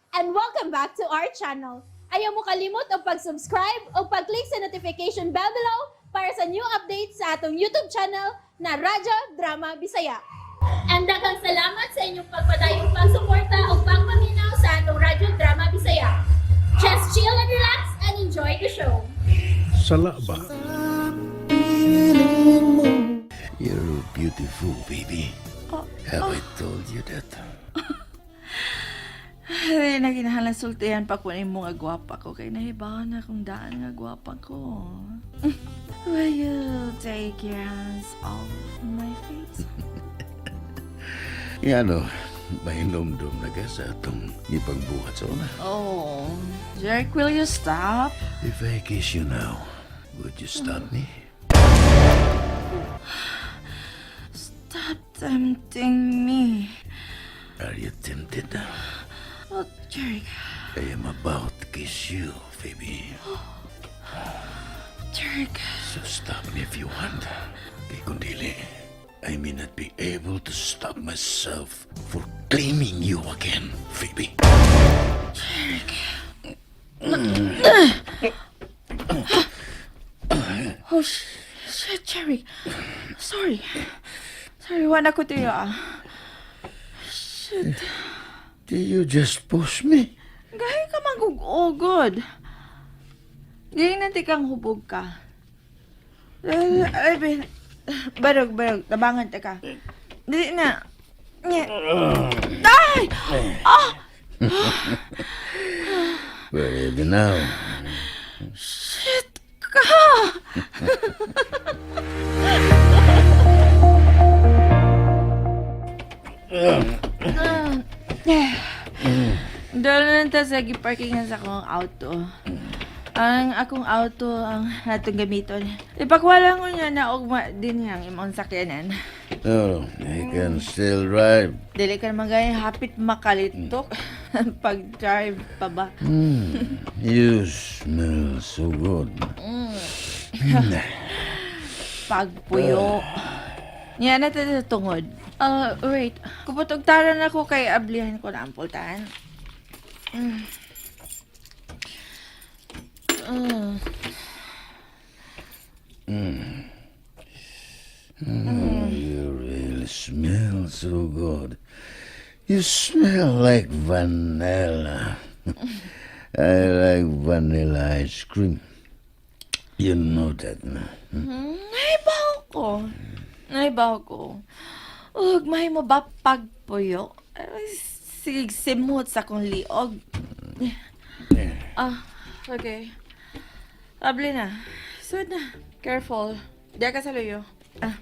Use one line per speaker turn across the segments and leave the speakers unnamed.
And welcome back to our channel. Ayaw mo kalimot og pag-subscribe o pag-click sa notification bell below para sa new updates sa atong YouTube channel na Radyo Drama Bisaya. And daghang salamat sa inyong pagpadayong pagsuporta o pagpaminaw sa atong Radyo Drama Bisaya. Just chill and relax and enjoy the show.
Sala ba?
You're beautiful, baby. Have I told you that?
Ay, naginahanglan sultihan pa ko nimo nga gwapa ko kay nahibaw na kung daan nga gwapa ko. Will you take your hands off my face?
Yan o, mahinomdom na ka sa atong gipagbuhat sa una.
Oh, Jeric, will you stop?
If I kiss you now, would you stop me?
Stop tempting me.
Are you tempted?
Oh, Jeric,
I am about to kiss you, baby.
Jeric.
So stop me if you want. Kay kung dili, I may not be able to stop myself for claiming you again, Phoebe.
Jeric. Oh, shit, Jeric. Sorry. Sorry, wala ko tiyo ah. Shit.
Did you just push me?
Gahi ka magugugod. Gahi na ti kang hubog ka. Ay, ben. Barog, barog. Tabangan ta ka. Dili na. Nye. Ay! Ah!
Where are you now?
Shit ka! Doon na ta sa giparkingan sa akong auto. Ang akong auto ang atong gamiton. Ipakwala ko niya na ugma din niyang imong sakyanan.
Oh, I can still drive.
Dili ka naman ganyan hapit makalitok pag-drive pa ba?
You smell so good.
Pagpuyo. Niya na tayo tungod. Wait. Kupot og taran ako kay ablihan ko na ang pultahan.
You really smell so good. You smell like vanilla. I like vanilla ice cream. You know that, na?
Naibaw ko. Naibaw ko. Ug mahimo ba pagpuyo? Ay, sige, simot sa akong liog. Ah, okay. Abli na. Sud na. Careful. Diya ka sa luyo. Ah.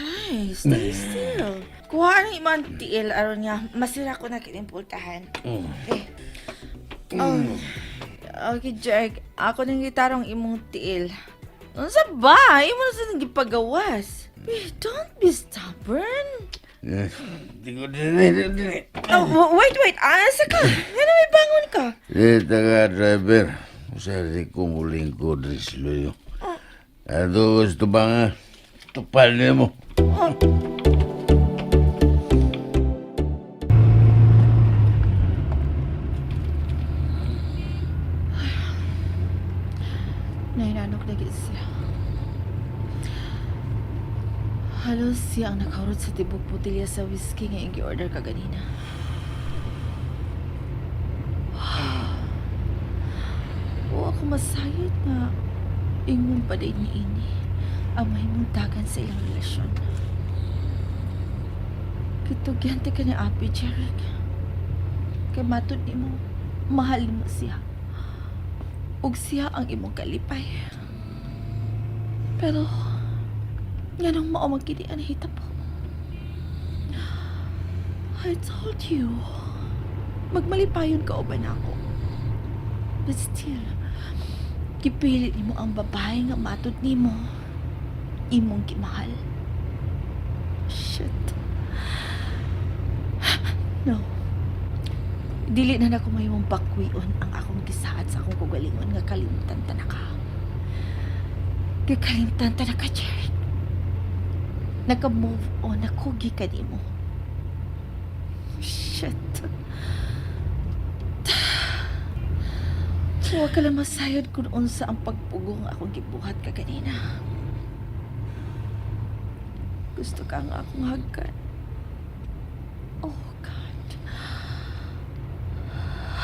Ay, stay still. Kuha ang imong tiil aron nga masira ko na kining pultahan. Okay. Oh. Okay, Jack. Ako nang gitarong imong tiil. Unsa ba? Imo na sa nang gipagawas. Eh, don't be stubborn.
Di ko dili, dili.
Oh, wait, wait. Asa ka? Ngano may bangon ka?
Di taga driver. Usa di ko muling ko diri sa luyo. Ato gusto ba nga? Tupal niyo mo.
Oh. Nainanok na gid siya. Halos siya ang nakahurot sa tibok botelya sa whiskey nga gi-order ka ganina. O ako masayod nga ingon pa din ni ini ang mahimong dagan sa ilang relasyon. Kitugyan ka ni Api, Jeric. Kay matod nimo, mahal mo siya. Ug siya ang imong kalipay. Pero, nganong mao man kini ang nahitabo? I told you, magmalipayon ka uban ako. But still, gipili nimo ang babae nga matod nimo, imong gimahal. Shit. No. Dili na nako mahimong bakwion ang akong gisaad sa akong kagalingon nga kalimtan ta na ka. Gikalimtan ta na ka, Jared. Naka-move on ako gikan nimo. Shit. Wa ka lang masayod kung unsa ang pagpugong akong gibuhat kaganina. Gusto ka nga akong hagkan. Oh God.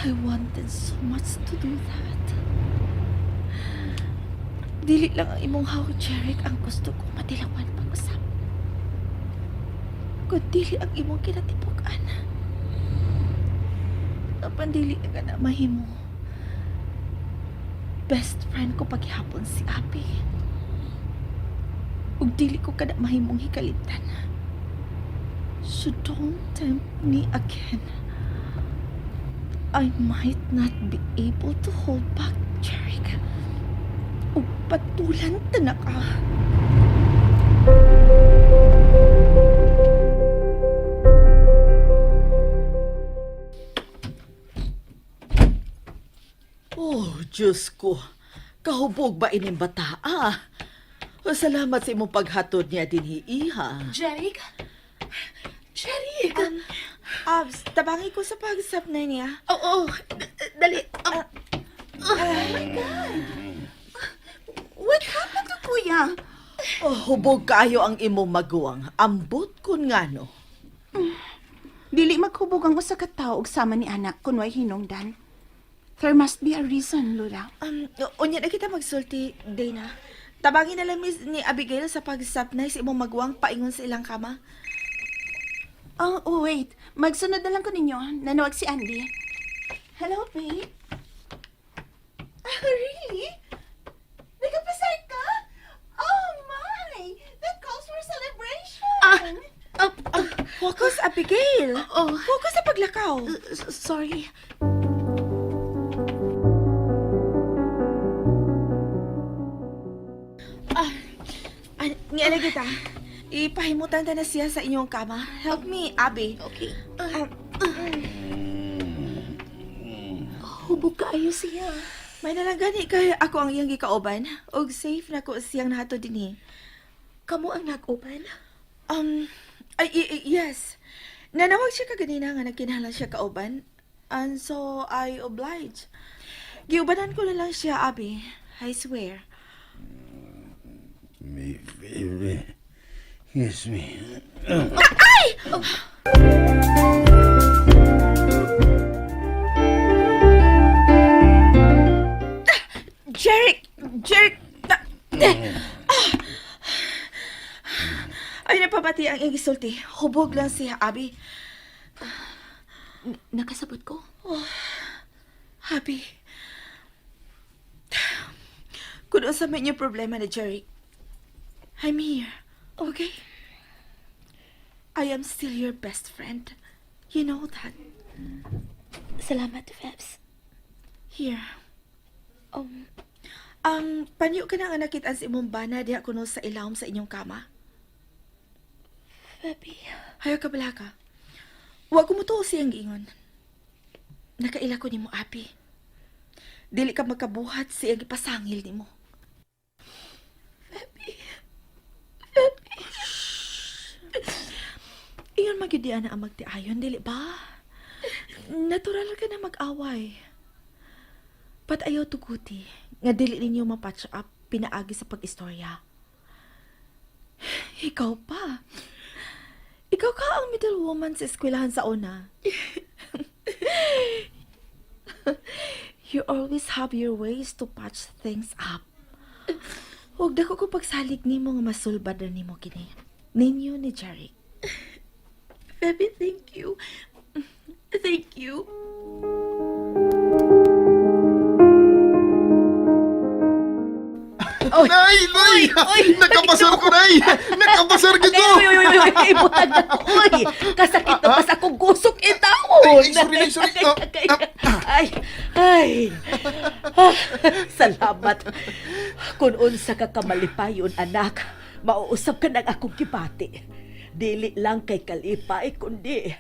I wanted so much to do that. Dili lang ang imong hawak, Jeric, ang gusto ko matilawan pag-usap. Kun dili ang imong kinatibuk-an. Apan dili ka na mahimo. Best friend ko paghihapon si Abby. Ug dili ko kada mahimong hikalitan. So don't tempt me again. I might not be able to hold back, Jeric. Ug patulan ta na ka.
Oh, Diyos ko. Kahubog ba ining bata, ah? Salamat sa imong paghatod niya dinhi, iha.
Jeric?
Jeric!
Abs, tabangi ko sa pagsap na niya.
Oo, oh, dali.
Oh my God! What happened to Kuya?
Oh, hubog kayo ang imong maguwang. Ambot kun ngano.
Dili maghubog ang usa ka tawo og sama ni anak kun way hinungdan. There must be a reason, Lula.
Unya na kita magsulti, Dana. Tabangin na lang miss ni Abigail sa pagsap na sa imong maguwang paingon sa ilang kama.
Oh, wait. Magsunod na lang ko ninyo. Nanawag si Andy. Hello, babe. Ah, really? Nagkapasar ka? Oh, my! That calls for celebration!
Focus, Abigail!
Oh.
Focus sa paglakaw.
Sorry.
Ah, niala kita. Ipahimutan ta na siya sa inyong kama. Help me, Abby.
Okay.
Hubog kaayo siya. May nalang gani kay ako ang iyang gikauban. Og safe na ko siyang nahatod dinhi.
Kamo ang nag-uban?
Ay, yes. Nanawag siya kaganina nga nagkinahanglan siya kauban. And so, I oblige. Giubanan ko na lang siya, Abby. I swear.
Me, baby. Kiss me.
Ay! Jeric! Jeric! Ah! Ay, napabati ang iyang gisulti. Hubog lang siya, Abby.
Nakasabot ko?
Oh, Abby. Kung unsa man inyong problema ni Jeric, I'm here, okay? I am still your best friend. You know that.
Salamat, Febs.
Here.
Um,
Panyo ka na nga nakitaan sa imong bana diha kuno sa ilawom sa inyong kama.
Feby.
Hayo ka bala ka. Wa ko mutuo siyang giingon. Nakaila ko nimo, Abi. Dili ka makabuhat sa iyang gipasangil nimo. Feby. Feby. Iyon magyud na ang magtiayon, dili ba? Natural ka na mag-away. Pat ayaw tuguti, nga dili ninyo mapatch up pinaagi sa pag-istorya. Ikaw pa. Ikaw ka ang middle woman sa eskwelahan sa una. You always have your ways to patch things up. Huwag dako ko pagsalig nimo nga masulbad na nimo kini. Ninyo ni Jeric.
Feby, thank you. Thank you.
Nay, nay! Nakapasar ko, nay! Nakapasar ko!
Ay, uy, uy, uy, uy, butag na ko, uy. Kasakit na pas akong gusok itaon.
Ay, ay, sorry, ay, sorry. Oh,
Ay, ay. Ah, salamat. Kung unsa ka kamalipayon, anak, mauusap ka ng akong kipati. Dili lang kay kalipay, kundi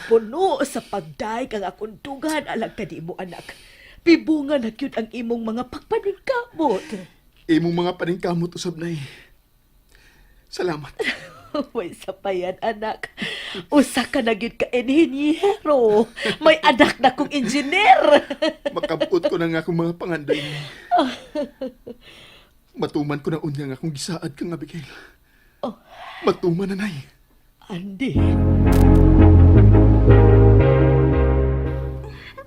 puno sa pagdaig ang akong dugan alang kanimo, anak. Pibunga na gyud ang imong mga pagpaningkamot.
Imong mga paningkamot usab, nay. Salamat.
Way sapayan, anak. Usa ka na gyud ka inhinyero. May anak na kong engineer.
Makabot ko na nga akong mga pangandoy. Matuman ko na unya nga akong gisaad kang Abigail.
Oh.
Matuman na, Nay.
Andy.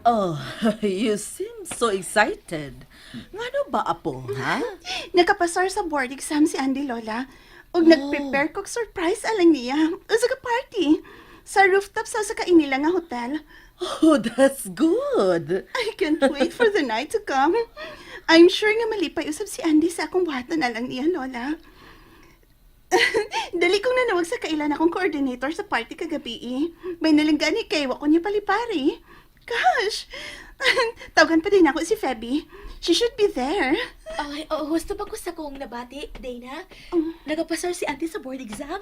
Oh, you seem so excited. Ngano ba, apo, ha?
Nakapasar sa board exam si Andy, Lola. Ug nag-prepare kog surprise alang niya. Usa ka party. Sa rooftop sa usa ka inila nga hotel.
Oh, that's good.
I can't wait for the night to come. I'm sure nga malipay usab si Andy sa akong buhaton na lang niya, Lola. Dali kong nanawag sa kailan akong coordinator sa party kagabi eh. May nalanggani kay wa ko niya palipari. Gosh! Tawagan pa din ako si Feby. She should be there.
Ay, oh, husto ba ko sa kong nabati, Dana? Nagapasar si auntie sa board exam?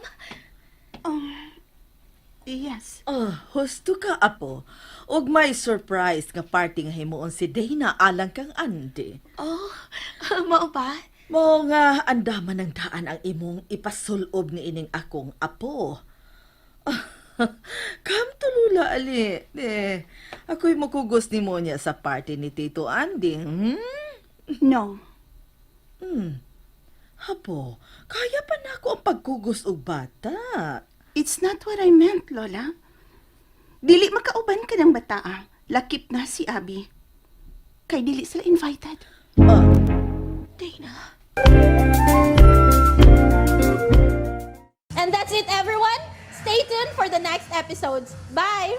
Yes.
Oh, husto ka, apo. Ug may surprise nga party nga himuon si Dana alang kang Andy.
Oh, mao ba?
Mao nga andaman ng daan ang imong ipasulob ni ining akong apo. Come to Lula, Ali. Eh, ako'y makugos ni mo niya sa party ni Tito Andy.
No.
Apo, kaya pa na ako ang pagkugos og bata.
It's not what I meant, Lola. Dili makauban ka ng bata, ah. Lakip na si Abby. Kay dili sila invited.
Ah,
Dana.
And that's it, everyone. Stay tuned for the next episodes. Bye!